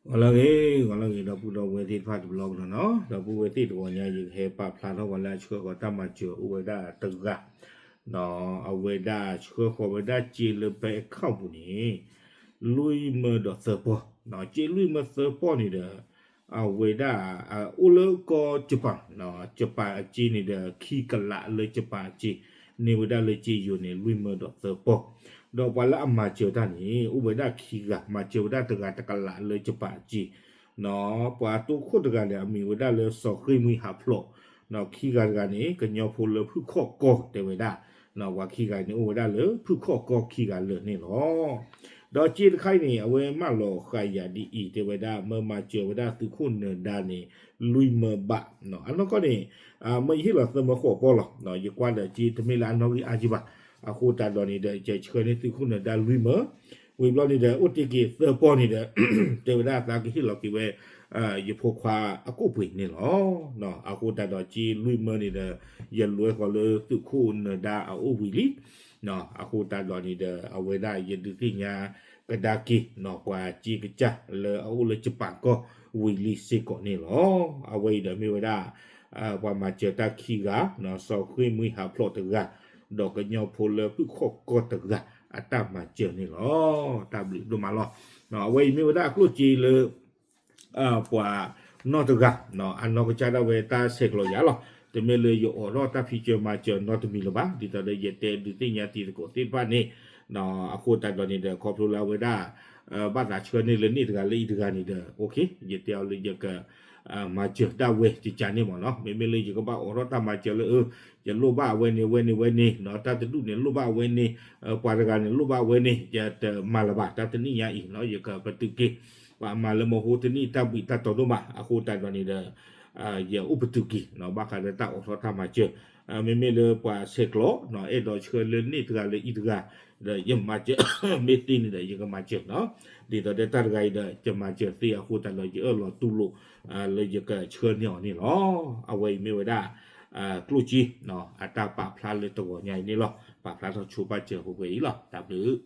ဂီၤလၢအဂ့ၤ, ဂီၤလၢအဂ့ၤ ဒီပုၢ်ဒီဝဲၢ်သ့ၣ်တဖၣ်တဘျီကဒီးနီၤ, ဒီပုၢ်ဝဲၢ်သ့ၣ်တဂီၤညါ ယကဟဲပာ်ဖျါထီၣ်ပှၤလၢအဆှၢဃီၤတၢ်မၤစၢၤအိၣ်ဝဲဒၣ်တဂၤ, အဝဲဒၣ်ဆှၢဃီၤဝဲဒၣ်စ့လၢ bank account ပူၤန့ၣ် လွံၢ်မၢဒီးသၢပီၢ်, စ့လွံၢ်မၢသၢပီၢ်န့ၣ်ဒီး အဝဲဒၣ် အိၣ်လၢကီၢ် Japan, Japan အစ့န့ၣ်ဒီး ခံကလးလၢ Japan အစ့, န့ၢ်ဝဲဒၣ်လၢစ့ယိၤန့ၣ် လွံၢ်မၢဒီးသၢပီၢ်, ဒီးပှၤလၢအမၤစၢၤတၢ်န့ၣ် အိၣ်ဝဲဒၣ်ခံဂၤ, မၤစၢၤဝဲဒၣ်တဂၤတကလးလၢ Japan အစ့, ပှၤတိခိၣ်တဂၤန့ၣ် အမံၤဝဲဒၣ်လၢ စီၤဃ့ၢ်မှံဟးဖျိး, ခံဂၤတဂၤန့ၣ် ကညီဖိလၢဖုၣ်ခီၣ်ကီၢ်တဲဝဲဒၣ်, ပှၤခံဂၤန့ၣ် အိၣ်ဝဲဒၣ်လၢဖုၣ်ခီၣ်ကီၢ်ခံဂၤလၢာ်န့ၣ်လီၤ. ဒီးစ့တခါအံၤန့ၣ် အဝဲမၢလီၤဃာ်ယၤဒ်အံၤ တဲဝဲဒၣ် မၢမၤစၢၤဝဲဒၣ်သုးခိၣ်နၢၤဒါန့ၣ် လွံၢ်မၢဘး, အနီၢ်ကီၢ်န့ၣ် မၢယဟ့ၣ်လီၤသၢမၢဃိးပီၢ်လီၤ, ယကွၢ်ဒီးစ့တမ့ၢ်လၢအနီၣ်ဂံၢ်အါကံဘၣ်, အဃိသတးဒီးန့ၣ်ဒီး ယဆှၢန့ၢ်သုးခိၣ်နၢၤဒါလွံၢ်မၢ, ဝံၤဘျီန့ၣ်ဒီး အိၣ်တ့ၢ်က့ၤသၢပီၢ်န့ၣ်ဒီး တဲဝဲဒၣ်သးကဟ့ၣ်လီၤက့ၤဝဲ ယဖိခွါအကိၣ်ပှ့ၤန့ၣ်လီၤ. အဃိသတးဒီးစ့လွံၢ်မၢန့ၣ်ဒီး ယလဲၤဃီၤလၢသုးခိၣ်နၢၤဒါအအိၣ်ဝံၤလံ, အဃိသတးဒီးန့ၣ်ဒီး အဝဲဒၣ်ယဒုးသ့ၣ်ညါကဒါက့ၤ ပှၤစ့ကစၢ်လၢအအိၣ်လၢ Japan ကီၢ်ဝံၤလံစ့ၢ်ကီးန့ၣ်လီၤ. အဝဲအံၤဒီးမ့ၢ်ဝဲဒၣ် ပှၤမၤစၢၤတၢ်ခံဂၤ, စီၤဃ့ၢ်မှံဟးဖျိးတဂၤ, ဒီးကညီဖိလၢဖုၣ်ခီၣ်ကီၢ်တဂၤ အတၢ်မၤစၢၤန့ၣ်လီၤ. တၢ်ဘျုးဒိၣ်မးလီၤ. အဝဲအံၤမ့ၢ်ဝဲဒၣ်အကျိၣ်စ့လၢ ပှၤနီၢ်တဂၤ အနီၢ်ကစၢ်ဒၣ်ဝဲတၢ်ဆဲးကျိးယၤလီၤ. တမ့ၢ်လၢယအိးထီၣ်တၢ်ဖံးစၢၤမၤစၢၤနီတမံၤလၢၤဘၣ်, ဒ်သိးဒီးယတဲဒုးသ့ၣ်ညါတံၤသကိးသ့ၣ်တဖၣ်န့ၣ်, အဃိသတးဒီးန့ၣ်ဒီး ခီဖျိလၢအဝဲဒၣ် ဘၣ်သးဆှၢန့ၢ်လၢန့ၣ်တဂၤလၢအံၤတဂၤန့ၣ်ဒီး ယတဲအီၤလၢယက မၤစၢၤဒၣ်ဝဲကကန့ၣ်မ့ၢ်နီၤ, မ့မ့ၢ်လၢယကဘၣ်အိးထီၣ်တၢ်မၤစၢၤလၢ ယလိၣ်ဘၣ်အဝဲန့ၣ်ဝဲန့ၣ်ဝဲန့ၣ်, တၢ်တဒူၣ်န့ၣ်လိၣ်ဘၣ်အဝဲန့ၣ်, ပှၤတဂၤန့ၣ်လိၣ်ဘၣ်အဝဲန့ၣ်, ယတမၤလၢၤဘၣ်, တၢ်တနံၣ်ညါအံၤ ယကပတုာ်က့ၤ ပှၤမၤလၢမဟိတနံၣ်တၢ်ဘှံးတၢ်တီၤဒိၣ်မး, အဃိသတးဒီးန့ၣ်ဒီး ယအိၣ်ပတုာ်က့ၤ ဘၣ်ဃးလၢတၢ်အိးထီၣ်တၢ်မၤစၢၤ, မ့မ့ၢ်လၢပှၤဆဲးကျိး အဲၣ်ဒိးဆှၢလၢန့ၣ်တဂၤလၢအံၤတဂၤ ဒီးယမၤစၢၤ, မ့ၢ်သ့န့ၣ်ဒီး ယကမၤစၢၤနီၤ, ဒ်သိးဒီးတၢ်တဂၤအံၤဒီး ယမၤစၢၤသ့အဃိသတးဒီး ယအၢၣ်လီၤတူၢ်လိာ် လၢယကဆှၢန့ၢ်အီၤန့ၣ်လီၤ. အဝဲအံၤမ့ၢ်ဝဲဒၣ် ကျိၣ်စ့ အတၢ်ပာ်ဖျါလၢတဂီၤညါအံၤန့ၣ်လီၤ. ပာ်ဖျါထီၣ်ဆိပာ်စၢၤပှဲၤပှဲၤအံၤလီၤ. တၢ်ဘျုး